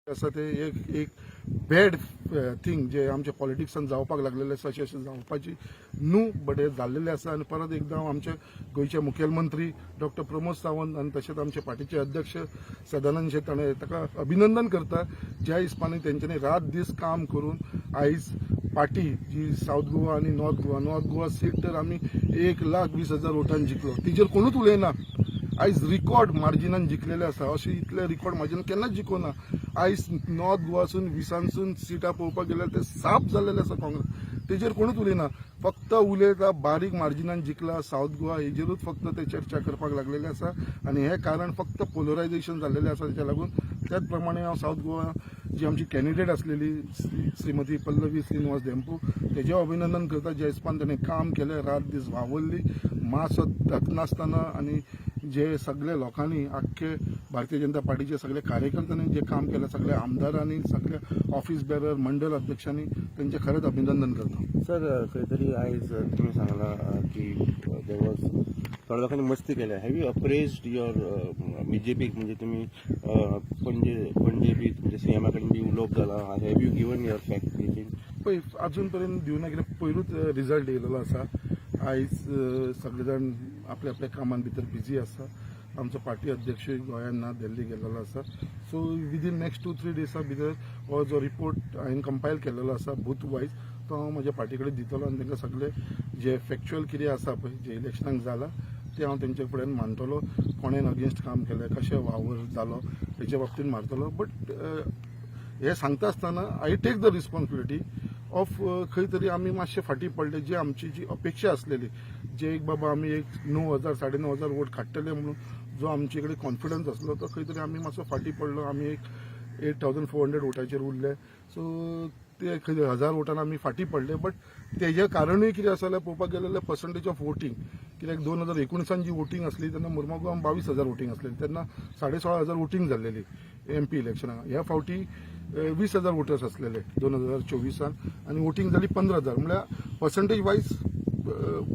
आसा ते एक एक बॅड थींग जे आमच्या पॉलिटिक्सान जावपाक लागलेले आसा, अशें अशें जावपाची न्हू, बट हे जाल्लेले आसा. आनी परत एकदां हांव आमचे गोंयचे मुखेलमंत्री डॉक्टर प्रमोद सावंत आनी तशेंच आमचे पार्टीचे अध्यक्ष सदानंद शेट ताणें ताका अभिनंदन करता, ज्या हिसपानी तेंच्यांनी रात दीस काम करून आयज पार्टी जी सावथ गोवा आनी north Goa, north Goa seat तर आमी 1,20,000 वोटान जिखलो. तेजेर कोणूच उलयना. आयज रिकॉर्ड मार्जिनान जिखलेले आसा. अशें इतले रिकॉर्ड मार्जिनान केन्नाच जिखोना. आयज नॉर्थ गोवासून 20सांसून सिटां पळोवपाक गेल्यार ते साफ जाल्लेले आसा काँग्रेस. तेजेर कोणूच उलयना, फक्त उलयता बारीक मार्जिनान जिखला सावथ गोवा, हेजेरूच फक्त ते चर्चा करपाक लागलेले आसा. आनी हें कारण फक्त पोलरायझेशन जाल्लेलें आसा तेच्या लागून. त्याच प्रमाणे हांव सावथ गोवा जी आमची कॅन्डिडेट आसलेली श्रीमती पल्लवी श्रीनिवास धेंपो, तेजें अभिनंदन करता, ज्या हिसपान ताणें काम केलें, रात दीस वावरली मातसो थकनासतना. आनी जे सगळे लोकांनी, आख्खे भारतीय जनता पार्टीचे सगळे कार्यकर्त्यांनी जे काम केलें, सगळ्या आमदारांनी, सगळ्या ऑफिस बेरर, मंडळ अध्यक्षांनी, तेंचें खरेंच अभिनंदन करता. सर, खंय तरी आयज तुमी सांगला की there was थोड्या लोकांनी मस्ती केल्या. Have you appraised your बीजेपीक? म्हणजे तुमी पणजे पणजे बी तुमच्या सीएमा कडेन बी उलोवप जाला? Have you given your fact briefing? पळय, अजून पर्यंत दिवना, कित्याक पयरूच रिजल्ट येयलेलो आसा. आयज सगळे जाण आपल्या आपल्या कामान भितर बिजी आसा. आमचो पार्टी अध्यक्ष गोंयांत ना, दिल्ली गेलेलो आसा. So within next 2-3 डेसा भितर हो जो रिपोर्ट हांवें कंपायल केलेलो आसा बूथ वायज, तो हांव म्हज्या पार्टी कडेन दितलो आनी तांकां सगळे जे फॅक्च्युअल कितें आसा पळय, जे इलेक्शनाक जाला, ते हांव तेंचे फुड्यान मांडटलो. कोणेन अगेन्स्ट काम केलें, कशें वावर जालो, हेच्या बाबतीन मारतलो. बट हे सांगता आसतना I take the responsibility of खंय तरी आमी मातशे फाटीं पडले. जी आमची जी अपेक्षा आसलेली, जे एक बाबा आमी एक 9000, 9500 वोट काडटले म्हणून जो आमचे कडेन कॉन्फिडन्स आसलो, तो खंय तरी आमी मातसो फाटीं पडलो. आमी एक 8400 वोटाचेर उरले. सो ते खंय 1000 वोटान आमी फाटीं पडले. बट तेजें कारणूय कितें आसा जाल्यार पळोवपाक गेलें जाल्यार पर्संटेज ऑफ वोटींग. कित्याक 2019 जी वोटींग आसली तेन्ना मुर्मागांव 22,000 वोटींग आसलेली, तेन्ना 16,500 वोटींग जाल्लेली एमपी इलेक्शनाक. ह्या फावटी 20,000 वोटर्स आसलेले 2024 आनी वोटींग जाली 15,000. म्हणल्यार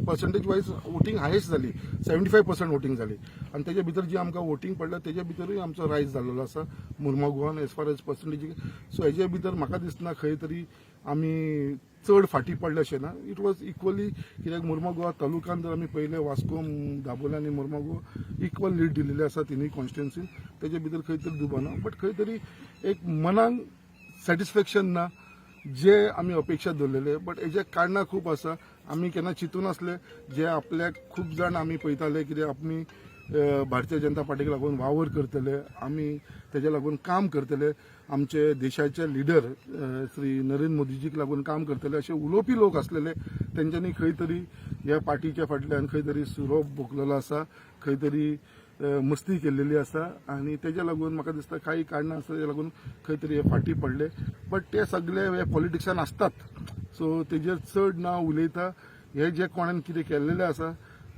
percentage wise voting highest जाली, 75% वोटींग जाली. आनी तेच्या भितर जी आमकां वोटींग पडल्या, तेच्या भितरूय आमचो रायज जाल्लो आसा मुर्मागांवान as far as percentage. So हेजे भितर म्हाका दिसना खंय तरी आमी चड फाटीं पडले अशें ना. It was equally, कित्याक मुर्मागोवा तालुक्यान जर आमी पळयलें, वास्को, दाबोळे आनी मुर्मागोवा इक्वल लीड दिलेली आसा तिनूय कॉन्स्टिट्युन्सीन. तेजे भितर खंय तरी दुबाव, बट खंय तरी एक मनाक सॅटिस्फॅक्शन ना जे आमी अपेक्षा दवरलेले. बट हेजे कारणां खूब आसा. आमी केन्ना चिंतून आसले जे आपल्याक खूब जाण आमी पळयताले, कितें आमी भारतीय जनता पार्टीक लागून वावर करतले, आमी तेज्या लागून काम करतले, आमचे देशाचे लिडर श्री नरेंद्र मोदीजीक लागून काम करतले, अशे उलोवपी लोक आसलेले. तेंच्यांनी खंय तरी ह्या पार्टीच्या फाटल्यान खंय तरी सुरो भोंकलेलो आसा, खंय तरी मस्ती केल्लेली आसा. आनी तेज्या लागून म्हाका दिसता काही कारणां आसा, तेज्या लागून खंय तरी हे फाटीं पडले. बट ते सगळे हे पॉलिटिक्सान आसतात, सो तेजेर चड ना उलयता. हे जे कोणान कितें केल्लेलें आसा,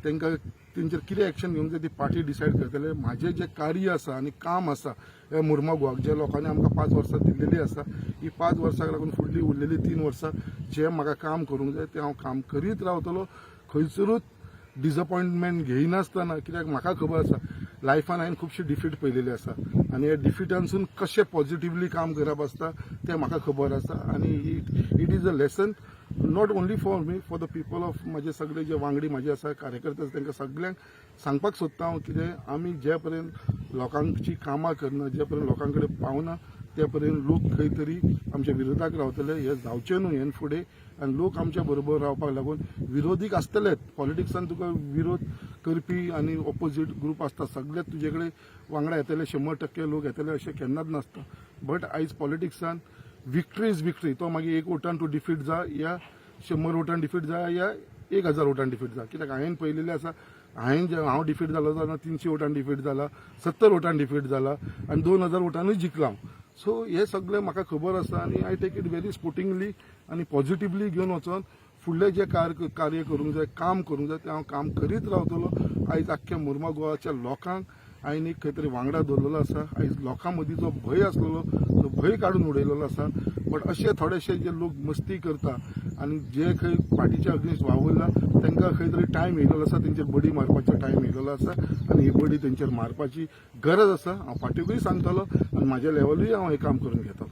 तांकां तेंचेर कितें एक्शन घेवंक जाय ती पार्टी डिसायड करतले. म्हाजें जें कार्य आसा आनी काम आसा हे मुर्मागोवाक, जे लोकांनी आमकां 5 वर्सां दिल्लेली आसा, ही 5 वर्सांक लागून फुडली उरलेली 3 वर्सां जें म्हाका काम करूंक जाय तें हांव काम करीत रावतलो, खंयसरूच डिसअपॉयंटमेंट घेयनासतना. कित्याक म्हाका खबर आसा, लायफान हांवें खुबशी डिफीट पळयलेली आसा आनी ह्या डिफिटांसून कशें पॉझिटिवली काम करप आसता तें म्हाका खबर आसा. आनी it is a lesson not only for me, for the people of म्हाजे सगळे जे वांगडी म्हाजे आसा, कार्यकर्ते आसा, तांकां सगळ्यांक सांगपाक सोदता हांव, कितें आमी जे पर्यंत लोकांची कामां करना, जे पर्यंत लोकां कडेन पावना, ते पर्यंत लोक खंय तरी आमच्या विरोधाक रावतले. हे जावचें न्हू हेन फुडें आनी लोक आमच्या बरोबर रावपाक लागून. विरोधीक आसतलेच. पॉलिटिक्सान तुका विरोध करपी आनी ऑपोजीट ग्रूप आसता. सगळे तुजे कडेन वांगडा येतले, 100% लोक येतले अशें केन्नाच नासता. बट आयज पॉलिटिक्सान विक्ट्री is victory. तो मागीर एक वोटान तूं डिफीट जा या 100 वोटान डिफीट जा या 1000 वोटान डिफीट जा. कित्याक हांवें पळयलेलें आसा, हांवें जे हांव डिफीट जालो तेन्ना 300 वोटान डिफीट जाला, 70 वोटान डिफीट जाला आनी 2000 वोटानूय जिखला हांव. सो हे सगळें म्हाका खबर आसा आनी I take it very sportingly आनी पॉझिटिवली घेवन वचोन फुडलें जें कार्य करूंक जाय, काम करूंक जाय, तें हांव काम करीत रावतलो. आयज आख्ख्या मुर्मा गोवाच्या लोकांक हांवें एक खंय तरी वांगडा दवरलेलो आसा. आयज लोकां मदीं जो भंय आसलेलो तो भंय काडून उडयलेलो आसा. बट अशे थोडेशे जे लोक मस्ती करता आनी जे खंय पार्टीच्या अगेन्स्ट वावुरला तांकां खंय तरी टायम येयलेलो आसा, तेंचेर बडी मारपाचो टायम येयलेलो आसा आनी ही बडी तेंचेर मारपाची गरज आसा. हांव पार्टीकूय सांगतलो आनी म्हाज्या लेवलूय हांव हें काम करून घेतलो.